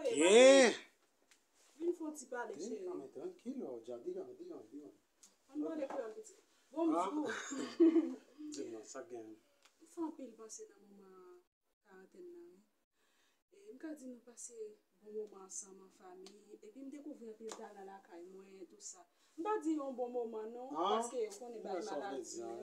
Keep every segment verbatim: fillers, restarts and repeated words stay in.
Gen! Vin fè yon ti pale, cheri. Kame trankil, oh, dja, digan, digan, digan. Ann pale kreyòl piti. Bonjou. Di m non, sa k gen? M fè anpil panse nan moman karantèn nan, wi. E m ka di nou pase bon moman ansanm an fanmi. Epi m dekouvri anpil talan lakay mwen, tou sa. M pa di yon bon moman non, paske ou konnen bagay maladi an,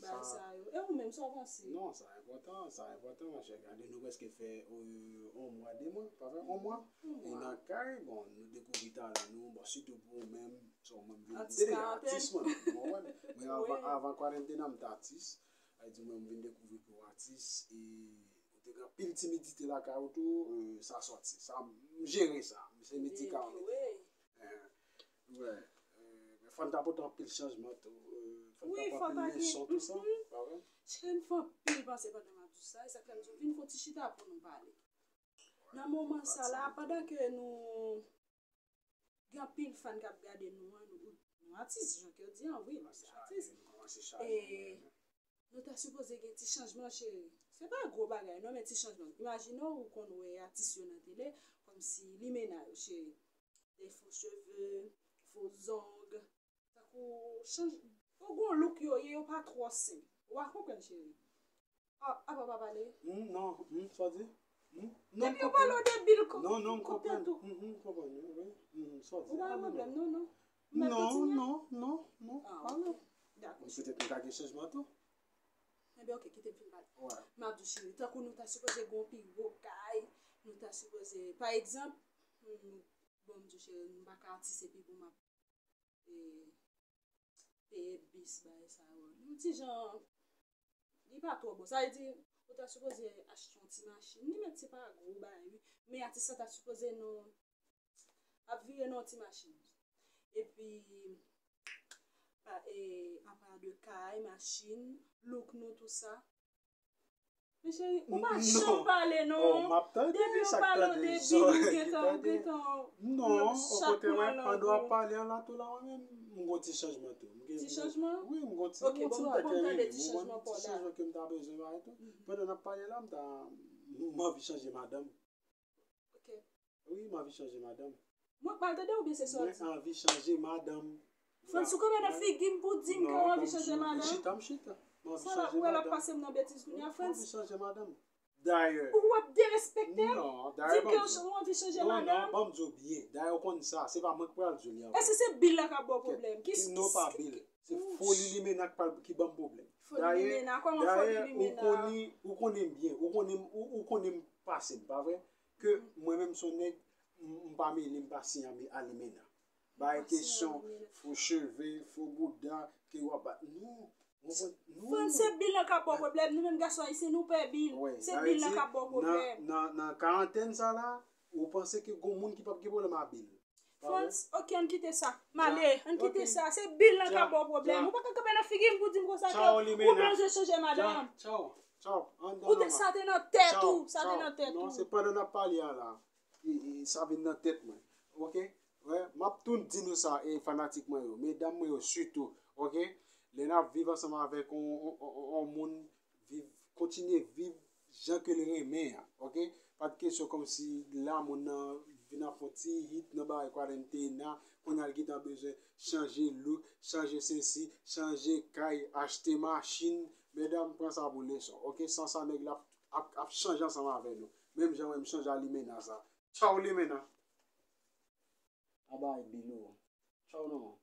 bagay sa yo. E ou menm, sa w panse? Non, sa enpòtan, sa enpòtan, monchè. Gade, nou prèske fè, euh, yon mwa, de mwa, pa vre? Yon mwa. Yon mwa. E nan kay, bon, nou dekouvri talan nou, bon, sitou pou ou menm, so, mwen, m vin deja atis, mwen, ou konprann? Mwen, avan, avan kwarantèn nan, m t atis. Sa vle di, mwen, m vin dekouvri ke w atis, e ou te gen anpil timidite lakay ou tou, euh, sa sòti. Sa, m jere sa. Se medikaman. Anyway. Eh, wè. Eh, men fò n ta pote anpil chanjman tou. Eh, fò n ta pran anpil leson, tou sa. Pa vre? Cheri, m fè anpil panse pandan m ap di sa. E sa k fè m di w vin fè yon ti chita pou nou pale. Nan moman sa la, pandan ke nou gen anpil fan k ap gade nou an, nou, nou atis, jan ke w di an, wi, nou se atis. E nou ta sipoze gen ti chanjman, cheri. Se pa gwo bagay, non, men ti chanjman. Imajine w, ou konn wè atis yo nan tele, kòmsi limena yo, cheri. Des faux cheveux, faux ongles. Tankou chanj, yo gon look yo ye, yo pa twò senp. Ou a konprann, cheri. Ah, apa pa pale? Hmm, non, hmm, sa w di? Hmm? Non, m konprann. Depi yo pale w de bil, ko-, non, non, m konprann. Hmm, hmm, m konprann, wi, wi. Hmm, sa w di? Ou pa gen pwoblèm, non, non. M mèt kontinye? Non, non, non, non. Ah, ok. Dakò. Petèt m ka gen chanjman tou. Enben, ok, kite m fin pale. Wè. M ap di w, cheri, tankou nou ta sipoze gen yon pi gwo kay, nou ta sipoze, pa egzanp, hmm, bon, m di w, cheri, m pa ka atis epi pou m ap e, peye bis, bagay sa yo. Yon ti jan, li pa twò bon. Sa vle di, ou ta sipoze achte yon ti machin. Li menm se pa gwo bagay, wi. Men atis la ta sipoze nou ap vire nan yon ti machin. Epi, pa, e, apa de kay, machin, look nou, tou sa. Men cheri, ou pa janm pale non. Oh, m ap tande. Depi yo pale w de bil, ou gentan, ou gentan. Non, okontrè, pandan w ap pale an la tou la, mwen menm, m gon ti chanjman tou. Ti chanjman? Wi, m gon ti, ok, bon, m ap tande ti chanjman pa w la. Ti chanjman ke m ta bezwen bay tou. Pandan n ap pale la, m ta, m anvi chanje madanm. Ok. Wi, m anvi chanje madanm. Mwen k mal tande oubyen se sa w di? Mwen anvi chanje madanm. Frantz, ou kanpe nan figi m pou di m ke w anvi chanje madanm? Non, m chita, m chita. M anvi chanje madanm. Sa la, ou wè l ap pase m nan betiz kounye a, Frantz? Mwen anvi chanje madanm. Dayè. Ou ap derespekte m? Non, dayè, di m ke w anvi chanje madanm? Non, non, ban m di w byen. Dayè, ou konn sa, se pa mwen k pral di w li ankò. Èske se bil la k ap ba w pwoblèm? Ki, non, pa bil. Se foli limena k pral, ki ban m pwoblèm. Foli limena, kòman foli limena? Dayè, ou konnen, ou konnen m byen, ou konnen m, ou, ou konnen m pase m, pa vre? Ke mwen menm se yon nèg, m, m pa mele, m pa siyan a limena. Bay kesyon fo cheve, fo bouda, ke w ap ba, non, non. Frantz, se bil lan k ap ba w pwoblèm. Nou menm gason ayisyen, nou pè bil. Se bil lan k ap ba w pwoblèm. Nan, nan, nan karantèn sa la, ou panse ke gon moun ki p ap gen pwoblèm a bil? Frantz, ok, ann kite sa. M ale, ann kite sa. Se bil lan k ap ba w pwoblèm. Ou pa ka kanpe nan figi m pou di m konsa ke ou bezwen chanje madanm. Ou te, sa te nan tèt ou, sa te nan tèt ou. Non, se pandan n ap pale a la. E, e, sa vin nan tèt mwen. Ok? Wè, m ap tou di nou sa, e, fanatik mwen yo, medam mwen yo sitou. Ok? Lè n ap viv ansanm avèk on, on, on, on moun, viv, kontinye viv jan ke l renmen an, ok? Pa t kesyon kòmsi la moun nan vin ap fè on ti hit nan bagay kwadantena, kounye a l gentan bezwen chanje look, chanje sesi, chanje kay, achte machin. Medam, pran sa pou leson, ok? San sa nèg la ap, ap, ap chanje ansanm avè nou. Menm jan mwen m chanje a limena sa. Tchaw limena. Aba e bilo. Tchaw non.